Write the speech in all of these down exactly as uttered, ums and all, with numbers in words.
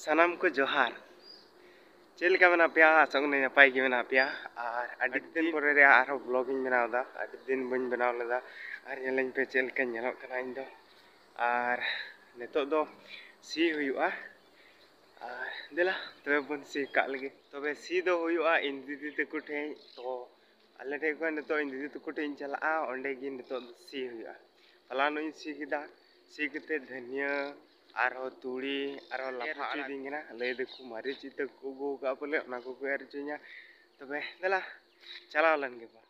ᱥᱟᱱᱟᱢ ᱠᱚ ᱡᱚᱦᱟᱨ᱾ ᱪᱮᱫ ᱞᱮᱠᱟ ᱢᱮᱱᱟᱜ ᱯᱮᱭᱟ? ᱟᱥᱚᱜ ᱠᱟᱹᱱᱟᱹᱧ ᱱᱟᱯᱟᱭ ᱜᱮ ᱢᱮᱱᱟᱜ ᱯᱮᱭᱟ᱾ ᱟᱨ ᱟᱹᱰᱤ ᱫᱤᱱ ᱯᱚᱨᱮ ᱨᱮ ᱟᱨᱦᱚᱸ ᱵᱞᱚᱜ ᱤᱧ ᱵᱮᱱᱟᱣ ᱮᱫᱟ᱾ ᱟᱹᱰᱤ ᱫᱤᱱ ᱵᱟᱹᱧ ᱵᱮᱱᱟᱣ ᱞᱮᱫᱟ᱾ ᱟᱨ ᱧᱮᱞᱟᱹᱧ ᱯᱮ ᱪᱮᱫ ᱞᱮᱠᱟᱧ ᱧᱮᱞᱚᱜ ᱠᱟᱱᱟ ᱤᱧ ᱫᱚ᱾ ᱟᱨ ᱱᱤᱛᱚᱜ ᱫᱚ ᱥᱤ ᱦᱩᱭᱩᱜᱼᱟ᱾ ᱟᱨ ᱫᱮᱞᱟ ᱛᱚᱵᱮ ᱵᱚᱱ ᱥᱤ ᱠᱟᱜ ᱞᱮᱜᱮ᱾ ᱛᱚᱵᱮ ᱥᱤ ᱫᱚ ᱦᱩᱭᱩᱜᱼᱟ ᱤᱧ ᱫᱤᱫᱤ ᱛᱟᱠᱚ ᱴᱷᱮᱡ᱾ ᱛᱚ ᱟᱞᱮ ᱴᱷᱮᱡ ᱠᱷᱚᱱ ᱱᱤᱛᱚᱜ ᱤᱧ ᱫᱤᱫᱤ ᱛᱟᱠᱚ ᱴᱷᱮᱡ ᱤᱧ ᱪᱟᱞᱟᱜᱼᱟ, ᱚᱸᱰᱮ ᱜᱮ ᱱᱤᱛᱚᱜ ᱫᱚ ᱥᱤ ᱦᱩᱭᱩᱜᱼᱟ᱾ ᱦᱚᱞᱟ ᱱᱚᱜ ᱤᱧ ᱥᱤ ᱠᱮᱫᱟ, ᱥᱤ ᱠᱟᱛᱮ ᱫᱷᱟᱹᱱᱤᱭᱟᱹ ᱟᱨᱦᱚᱸ ᱛᱩᱲᱤ ᱟᱨᱦᱚᱸ ᱞᱟᱯᱷᱟ ᱟᱲᱟᱜ ᱦᱚᱪᱚᱭᱫᱤᱧ ᱠᱟᱱᱟ᱾ ᱞᱟᱹᱭ ᱫᱟᱠᱚ ᱢᱟᱹᱨᱤᱪ ᱤᱛᱟᱹ ᱠᱚ ᱟᱹᱜᱩ ᱟᱠᱟᱫᱼᱟ ᱵᱚᱞᱮ, ᱚᱱᱟ ᱠᱚᱠᱚ ᱮᱨ ᱦᱚᱪᱚᱧᱟ᱾ ᱛᱚᱵᱮ ᱫᱮᱞᱟ ᱪᱟᱞᱟᱣ ᱞᱮᱱ ᱜᱮᱵᱚᱱ᱾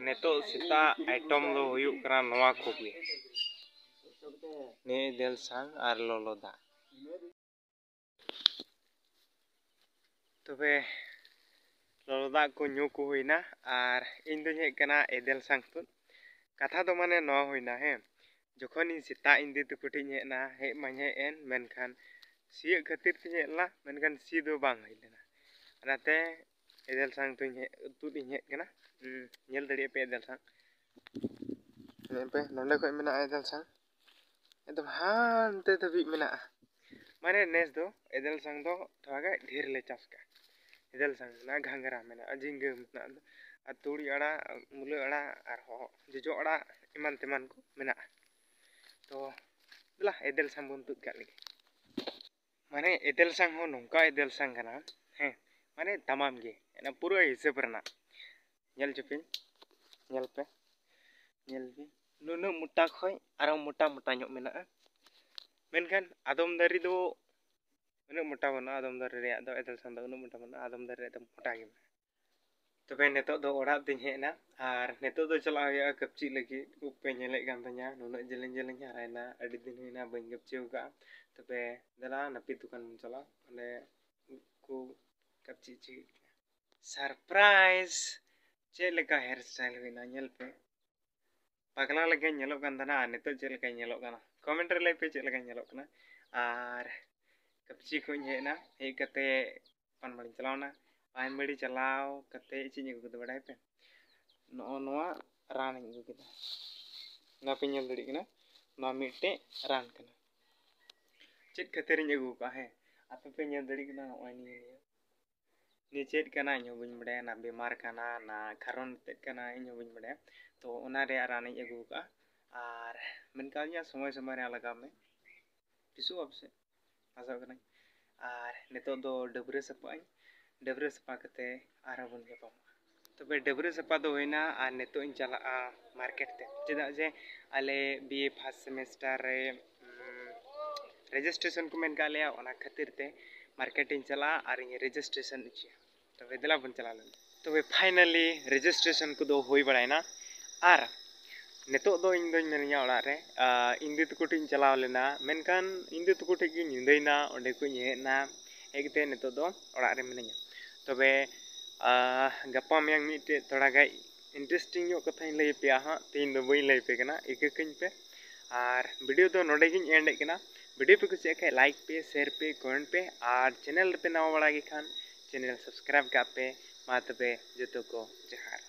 ᱱᱤᱛᱚᱜ ᱥᱮᱛᱟᱜ ᱟᱭᱴᱚᱢ ᱫᱚ ᱦᱩᱭᱩᱜ ᱠᱟᱱᱟ ᱱᱚᱣᱟ ᱠᱚᱜᱮ, ᱱᱤᱭᱟᱹ ᱮᱫᱮᱞ ᱥᱟᱝ ᱟᱨ ᱞᱚᱞᱚ ᱫᱟᱜ᱾ ᱛᱚᱵᱮ ᱞᱚᱞᱚ ᱫᱟᱜ ᱠᱚ ᱧᱩ ᱠᱚ ᱦᱩᱭᱱᱟ, ᱟᱨ ᱤᱧ ᱫᱚᱧ ᱦᱮᱡ ᱠᱟᱱᱟ ᱮᱫᱮᱞ ᱥᱟᱝ ᱛᱩᱫ᱾ ᱠᱟᱛᱷᱟ ᱫᱚ ᱢᱟᱱᱮ ᱱᱚᱣᱟ ᱦᱩᱭᱱᱟ, ᱦᱮᱸ, ᱡᱚᱠᱷᱚᱱ ᱤᱧ ᱥᱮᱛᱟᱜ ᱤᱧ ᱫᱤᱫᱤ ᱛᱟᱠᱚ ᱴᱷᱮᱡ ᱤᱧ ᱦᱮᱡ ᱮᱱᱟ, ᱦᱮᱡ ᱢᱟᱧ ᱦᱮᱡ ᱮᱱ, ᱢᱮᱱᱠᱷᱟᱱ ᱥᱤᱭᱳᱜ ᱠᱷᱟᱹᱛᱤᱨ ᱛᱤᱧ ᱦᱮᱡ ᱞᱮᱱᱟ, ᱢᱮᱱᱠᱷᱟᱱ ᱥᱤ ᱫᱚ ᱵᱟᱝ ᱦᱩᱭ ᱞᱮᱱᱟ᱾ ᱚᱱᱟᱛᱮ ᱮᱫᱮᱞ ᱥᱟᱝ ᱛᱩᱧ ᱦᱮᱡ, ᱛᱩᱫ ᱤᱧ ᱦᱮᱡ ᱠᱟᱱᱟ᱾ ᱦᱩᱸ, ᱧᱮᱞ ᱫᱟᱲᱮᱭᱟᱜ ᱯᱮ ᱮᱫᱮᱞ ᱥᱟᱝ᱾ ᱧᱮᱞ ᱯᱮ, ᱱᱚᱸᱰᱮ ᱠᱷᱚᱡ ᱢᱮᱱᱟᱜᱼᱟ ᱮᱫᱮᱞ ᱥᱟᱝ, ᱮᱠᱫᱚᱢ ᱦᱟᱱᱛᱮ ᱫᱷᱟᱹᱵᱤᱡ ᱢᱮᱱᱟᱜᱼᱟ᱾ ᱢᱟᱱᱮ ᱱᱮᱥ ᱫᱚ ᱮᱫᱮᱞ ᱥᱟᱝ ᱫᱚ ᱛᱷᱚᱲᱟ ᱜᱟᱱ ᱰᱷᱮᱨ ᱞᱮ ᱪᱟᱥ ᱠᱟᱜᱼᱟ᱾ ᱮᱫᱮᱞ ᱥᱟᱝ ᱢᱮᱱᱟᱜᱼᱟ, ᱜᱷᱟᱸᱜᱽᱨᱟ ᱢᱮᱱᱟᱜᱼᱟ, ᱡᱷᱤᱸᱜᱟᱹ ᱢᱮᱱᱟᱜᱼᱟ, ᱟᱨ ᱛᱩᱲᱤ ᱟᱲᱟᱜ, ᱢᱩᱞᱟᱹ ᱟᱲᱟᱜ, ᱟᱨᱦᱚᱸ ᱡᱚᱡᱚ ᱟᱲᱟᱜ, ᱮᱢᱟᱱ ᱛᱮᱢᱟᱱ ᱠᱚ ᱢᱮᱱᱟᱜᱼᱟ᱾ ᱛᱚ ᱫᱮᱞᱟ ᱮᱫᱮᱞ ᱥᱟᱝ ᱵᱚᱱ ᱛᱩᱫ ᱠᱟᱜ ᱞᱮᱜᱮ᱾ ᱢᱟᱱᱮ ᱮᱫᱮᱞ ᱥᱟᱝ ᱦᱚᱸ ᱱᱚᱝᱠᱟ ᱮᱫᱮᱞ ᱥᱟᱝ ᱠᱟᱱᱟ, ᱦᱮᱸ, ᱢᱟᱱᱮ ᱛᱟᱢᱟᱢ ᱜᱮ, ᱚᱱᱟ ᱯᱩᱨᱟᱹ ᱦᱤᱥᱟᱹᱵ ᱨᱮᱱᱟᱜ᱾ ᱧᱮᱞ ᱦᱚᱪᱚ ᱯᱮ, ᱧᱮᱞ ᱯᱮ, ᱧᱮᱞ ᱯᱮ, ᱱᱩᱱᱟᱹᱜ ᱢᱚᱴᱟ ᱠᱷᱚᱡ ᱟᱨᱚ ᱢᱚᱴᱟ ᱢᱚᱴᱟ ᱧᱚᱜ ᱢᱮᱱᱟᱜᱼᱟ᱾ ᱢᱮᱱᱠᱷᱟᱱ ᱟᱫᱚᱢ ᱫᱟᱨᱮ ᱫᱚ ᱩᱱᱟᱹᱜ ᱢᱚᱴᱟ ᱵᱟᱹᱱᱩᱜᱼᱟ, ᱟᱫᱚᱢ ᱫᱟᱨᱮ ᱨᱮᱭᱟᱜ ᱫᱚ ᱮᱫᱮᱞ ᱥᱟᱝ ᱫᱚ ᱩᱱᱟᱹᱜ ᱢᱚᱴᱟ ᱵᱟᱹᱱᱩᱜᱼᱟ, ᱟᱫᱚᱢ ᱫᱟᱨᱮ ᱨᱮᱭᱟᱜ ᱫᱚ ᱢᱚᱴᱟ ᱜᱮ ᱢᱮᱱᱟᱜᱼᱟ᱾ ᱛᱚᱵᱮ ᱱᱤᱛᱚᱜ ᱫᱚ ᱚᱲᱟᱜ ᱛᱤᱧ ᱦᱮᱡ ᱮᱱᱟ, ᱟᱨ ᱱᱤᱛᱚᱜ ᱫᱚ ᱪᱟᱞᱟᱜ ᱦᱩᱭᱩᱜᱼᱟ ᱠᱟᱹᱯᱪᱤᱜ ᱞᱟᱹᱜᱤᱫ᱾ ᱩᱵ ᱯᱮ ᱧᱮᱞᱮᱫ ᱠᱟᱱ ᱛᱤᱧᱟ, ᱱᱩᱱᱟᱹᱜ ᱡᱮᱞᱮᱧ ᱡᱮᱞᱮᱧ ᱦᱟᱨᱟᱭᱮᱱᱟ, ᱟᱹᱰᱤ ᱫᱤᱱ ᱦᱩᱭᱱᱟ ᱵᱟᱹᱧ ᱠᱟᱹᱯᱪᱤ ᱟᱠᱟᱫᱼᱟ᱾ ᱛᱚᱵᱮ ᱫᱮᱞᱟ ᱱᱟᱹᱯᱤᱛ ᱫᱚᱠᱟᱱ ᱵᱚᱱ ᱪᱟᱞᱟᱜᱼᱟ, ᱚᱸᱰᱮ ᱩᱵ ᱠᱚ ᱠᱟᱹᱯᱪᱤ ᱦᱚᱪᱚᱭ ᱦᱩᱭᱩᱜ ᱛᱤᱧᱟ᱾ ᱥᱟᱨᱯᱨᱟᱭᱤᱡᱽ! ᱪᱮᱫ ᱞᱮᱠᱟ hair style ᱦᱩᱭᱱᱟ ᱧᱮᱞ ᱯᱮ᱾ ᱯᱟᱜᱽᱞᱟ ᱞᱮᱠᱟᱧ ᱧᱮᱞᱚᱜ ᱠᱟᱱ ᱛᱟᱦᱮᱱᱟ, ᱟᱨ ᱱᱤᱛᱚᱜ ᱪᱮᱫ ᱞᱮᱠᱟᱧ ᱧᱮᱞᱚᱜ ᱠᱟᱱᱟ? Comment ᱨᱮ ᱞᱟᱹᱭ ᱯᱮ ᱪᱮᱫ ᱞᱮᱠᱟᱧ ᱧᱮᱞᱚᱜ ᱠᱟᱱᱟ᱾ ᱟᱨ ᱠᱟᱹᱯᱪᱤ ᱠᱷᱚᱱ ᱤᱧ ᱦᱮᱡ ᱮᱱᱟ᱾ ᱦᱮᱡ ᱠᱟᱛᱮ ᱯᱟᱱᱵᱟᱲᱤᱧ ᱪᱟᱞᱟᱣ ᱮᱱᱟ᱾ ᱯᱟᱱᱵᱟᱲᱤ ᱪᱟᱞᱟᱣ ᱠᱟᱛᱮ ᱪᱮᱫ ᱤᱧ ᱟᱹᱜᱩ ᱠᱮᱫᱟ ᱵᱟᱲᱟᱭ ᱯᱮ? ᱱᱚᱜᱼᱚ ᱱᱚᱣᱟ ᱨᱟᱱ ᱤᱧ ᱟᱹᱜᱩ ᱠᱮᱫᱟ᱾ ᱱᱚᱣᱟ ᱯᱮ ᱧᱮᱞ ᱫᱟᱲᱮᱭᱟᱜ ᱠᱟᱱᱟ, ᱱᱚᱣᱟ ᱢᱤᱫᱴᱮᱡ ᱨᱟᱱ ᱠᱟᱱᱟ᱾ ᱪᱮᱫ ᱠᱷᱟᱹᱛᱤᱨ ᱤᱧ ᱟᱹᱜᱩ ᱠᱟᱜᱼᱟ? ᱦᱮᱸ, ᱟᱯᱮ ᱯᱮ ᱧᱮᱞ ᱫᱟᱲᱮᱭᱟᱜ ᱠᱟᱱᱟ, ᱱᱚᱜᱼᱚᱭ ᱱᱤᱭᱟᱹ, ᱱᱤᱭᱟᱹ ᱱᱤᱭᱟᱹ ᱪᱮᱫ ᱠᱟᱱᱟ ᱤᱧ ᱦᱚᱸ ᱵᱟᱹᱧ ᱵᱟᱲᱟᱭᱟ, ᱚᱱᱟ ᱵᱤᱢᱟᱨ ᱠᱟᱱᱟ ᱱᱟ ᱠᱟᱨᱚᱱ ᱪᱮᱫ ᱠᱟᱱᱟ ᱤᱧ ᱦᱚᱸ ᱵᱟᱹᱧ ᱵᱟᱲᱟᱭᱟ᱾ ᱛᱚ ᱚᱱᱟ ᱨᱮᱭᱟᱜ ᱨᱟᱱ ᱤᱧ ᱟᱹᱜᱩ ᱠᱟᱜᱼᱟ᱾ ᱟᱨ ᱢᱮᱱ ᱠᱟᱣᱫᱤᱧᱟ ᱥᱚᱢᱚᱭ ᱥᱚᱢᱚᱭ ᱨᱮ ᱞᱟᱜᱟᱣ ᱢᱮ, ᱵᱮᱥᱚᱜᱼᱟ ᱯᱟᱥᱮᱡ, ᱟᱥᱚᱜ ᱠᱟᱹᱱᱟᱹᱧ᱾ ᱟᱨ ᱱᱤᱛᱚᱜ ᱫᱚ ᱰᱟᱹᱵᱽᱨᱟᱹ ᱥᱟᱯᱷᱟᱜ ᱟᱹᱧ, ᱰᱟᱹᱵᱽᱨᱟᱹ ᱥᱟᱯᱷᱟ ᱠᱟᱛᱮ ᱟᱨᱦᱚᱸ ᱵᱚᱱ ᱧᱟᱯᱟᱢᱟ᱾ ᱛᱚᱵᱮ ᱰᱟᱹᱵᱽᱨᱟᱹ ᱥᱟᱯᱷᱟ ᱫᱚ ᱦᱩᱭᱱᱟ, ᱟᱨ ᱱᱤᱛᱚᱜ ᱤᱧ ᱪᱟᱞᱟᱜᱼᱟ ᱢᱟᱨᱠᱮᱴ ᱛᱮ, ᱪᱮᱫᱟᱜ ᱡᱮ ᱟᱞᱮ ᱵᱤ ᱮ ᱯᱷᱟᱥᱴ ᱥᱮᱢᱮᱥᱴᱟᱨ ᱨᱮ ᱨᱮᱡᱤᱥᱴᱨᱮᱥᱚᱱ ᱠᱚ ᱢᱮᱱ ᱠᱟᱜ ᱞᱮᱭᱟ, ᱚᱱᱟ ᱠᱷᱟᱹᱛᱤᱨ ᱛᱮ ᱢᱟᱨᱠᱮᱴ ᱤᱧ ᱪᱟᱞᱟᱜᱼᱟ ᱟᱨ ᱤᱧ ᱨᱮᱡᱤᱥᱴᱨᱮᱥᱚᱱ ᱦᱚᱪᱚᱭᱟ᱾ ᱛᱚᱵᱮ ᱫᱮᱞᱟ ᱵᱚᱱ ᱪᱟᱞᱟᱣ ᱞᱮᱱ᱾ ᱛᱚᱵᱮ ᱯᱷᱟᱭᱱᱟᱞᱤ ᱨᱮᱡᱤᱥᱴᱨᱮᱥᱚᱱ ᱠᱚᱫᱚ ᱦᱩᱭ ᱵᱟᱲᱟᱭᱮᱱᱟ᱾ ᱟᱨ ᱱᱤᱛᱚᱜ ᱫᱚ ᱤᱧ ᱫᱚᱧ ᱢᱮᱱᱟᱹᱧᱟ ᱚᱲᱟᱜ ᱨᱮ, ᱟᱨ ᱤᱧ ᱫᱤ ᱛᱟᱠᱚ ᱴᱷᱮᱱ ᱤᱧ ᱪᱟᱞᱟᱣ ᱞᱮᱱᱟ, ᱢᱮᱱᱠᱷᱟᱱ ᱤᱧ ᱫᱤ ᱛᱟᱠᱚ ᱴᱷᱮᱱ ᱜᱤᱧ ᱧᱤᱫᱟᱹᱭᱮᱱᱟ, ᱚᱸᱰᱮ ᱠᱷᱚᱱ ᱤᱧ ᱦᱮᱡ ᱮᱱᱟ, ᱦᱮᱡ ᱠᱟᱛᱮ ᱱᱤᱛᱚᱜ ᱫᱚ ᱚᱲᱟᱜ ᱨᱮ ᱢᱤᱱᱟᱹᱧᱟ᱾ ᱛᱚᱵᱮ ᱟᱨ ᱜᱟᱯᱟ ᱢᱮᱭᱟᱝ ᱢᱤᱫᱴᱮᱡ ᱛᱷᱚᱲᱟ ᱜᱟᱱ ᱤᱱᱴᱟᱨᱮᱥᱴᱤᱝ ᱧᱚᱜ ᱠᱟᱛᱷᱟᱧ ᱞᱟᱹᱭ ᱟᱯᱮᱭᱟ ᱦᱟᱸᱜ, ᱛᱮᱦᱮᱧ ᱫᱚ ᱵᱟᱹᱧ ᱞᱟᱹᱭ ᱟᱯᱮ ᱠᱟᱱᱟ, ᱤᱠᱟᱹ ᱠᱟᱹᱧ ᱯᱮ᱾ ᱟᱨ ᱵᱷᱤᱰᱤᱭᱳ ᱫᱚ ᱱᱚᱰᱮ ᱜᱤᱧ ᱮᱱᱰ ᱮᱫ ᱠᱟᱱᱟ᱾ ᱵᱷᱤᱰᱤᱭᱳ ᱯᱮ ᱠᱩᱥᱤᱭᱟᱜ ᱠᱷᱟᱡ ᱞᱟᱭᱤᱠ ᱯᱮ, ᱥᱮᱭᱟᱨ ᱯᱮ, ᱠᱚᱢᱮᱱᱴ ᱯᱮ, ᱟᱨ ᱪᱮᱱᱮᱞ ᱨᱮᱯᱮ ᱱᱟᱣᱟ ᱵᱟᱲᱟ ᱜᱮ ᱠᱷᱟᱱ ᱪᱮᱱᱮᱞ ᱥᱟᱵᱥᱠᱨᱟᱭᱤᱵ ᱠᱟᱜ ᱯᱮ᱾ ᱢᱟ ᱛᱚᱵᱮ ᱡᱚᱛᱚ ᱠᱚ ᱡᱚᱦᱟᱨ᱾